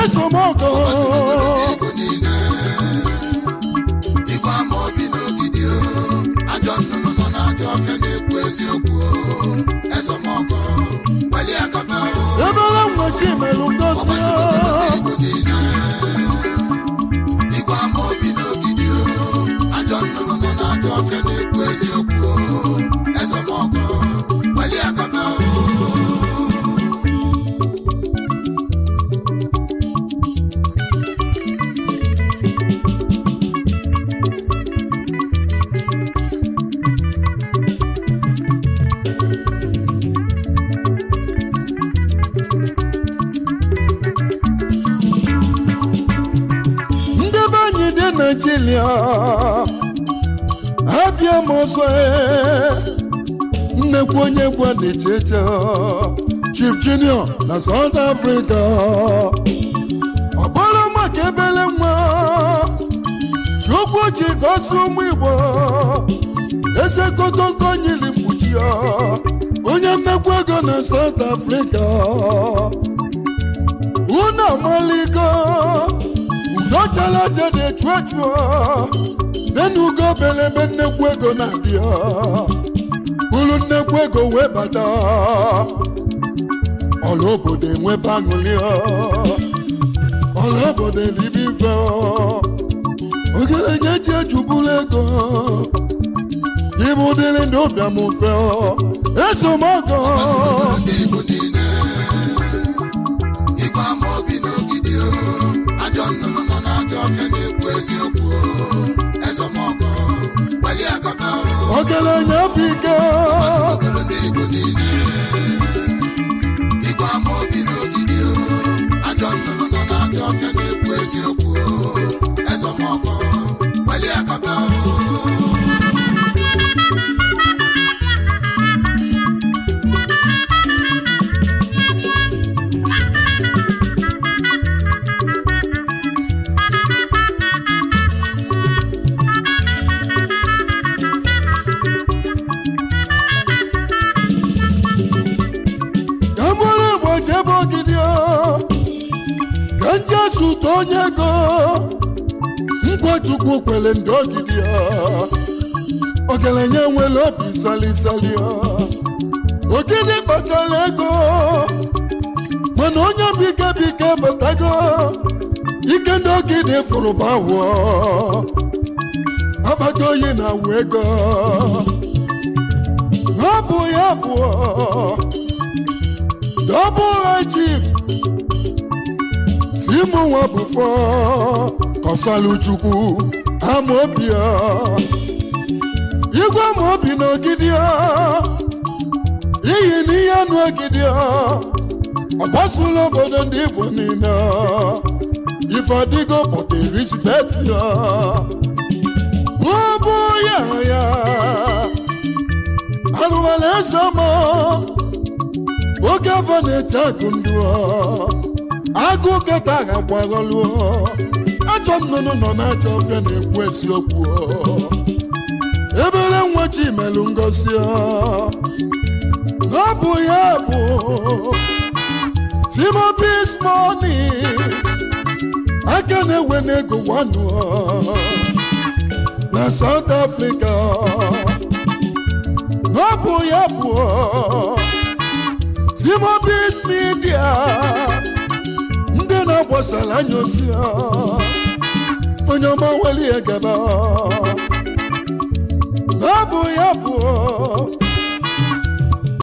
Esomọgọ. Igbo niile, igwe ama obi n'ogidi o, ajọ nnụnụ nọ n'ajọ ọfịa na-ekwu eziokwu o, ezomọgọ gbalie akata o. Ebere nwechi melụ ngosi. Igbo niile, igwe ama obi n'ogidi o, ajọ nnụnụ nọ n'ajọ ọfịa na-ekwu eziokwu o, ezomọgọ gbalie akata o. Ndị be anyị dị Naijiria, abịa m ọzọ. Nnekwu onye gwa na-eche eche Chief Junior na South Africa, ọ bụrụ maka ebele nwa Chukwu ji gosi ụmụ Igbo, eze kotoko nyiri mkpuchi ya, onye nnekwu ego na South Africa. Unu amaligo udochala aja na-echu echu nenugo obere ebe nnekwu ego na-abịa, bụrụ nnekwu ego wee bata ọla obodo, enwebe aṅụrị, ọla obodo eribe ife ogerege ji ejuburu ego ịbụ dịrị ndị ụbịam mfe esomọgọ. Ndị Igbo niile, igwe ama obi n'ogidi o, ajọ nnụnụ nọ n'ajọ ọfịa na-ekwu eziokwu o, ezomọgọ gbalie akata o. Ọgaranya bụ ike. Obodo ndị Igbo niile, igwe ama obi n'ogidi o, ajọ nnụnụ nọ n'ajọ ọfịa na-ekwu eziokwu o, ezomọgọ gbalie akata o. Ka mgbụrụ Igbo jebe ogidi o, ka njezu ụtọ onye ego nkwa Chukwu kwere ndị ogidi o. Ọgaranya nwere obi salisali o. Ogidi kpatara ego, mana onye bike bike batago ike ndị ogidi fụrụ bawụọ akpata oyi na awụ ego. Ọ bụ ya bụ Double High Chief Timu nwa bụfọ Kọsalụ Chukwu Amaobi ya, Igwe Amaobi na Ogidi ya, iyi na ihe anụ Ogidi ya, ọ gbasụla obodo ndị Igbo niile. Ife adịgo Port Elizabeth ya, ụbụ ya ya arụwala eze ọma. Oge afọ na-ete akụ ndụ, agụ keta agakwaghọlụọ ajọ nnụnụ nọ n'ajọ ọfịa na-ekwu eziokwu. Ebere nwa Chimelụ ngosi ọ bụ ya bụ Timothy's money aka na-ewe n'ego wanụ na South Africa. Ọ bụ ya bụ Timothy's Media, ndị na-agbasara anya osi ha, onye ọma weli ya gaba. Ọ bụ ya bụ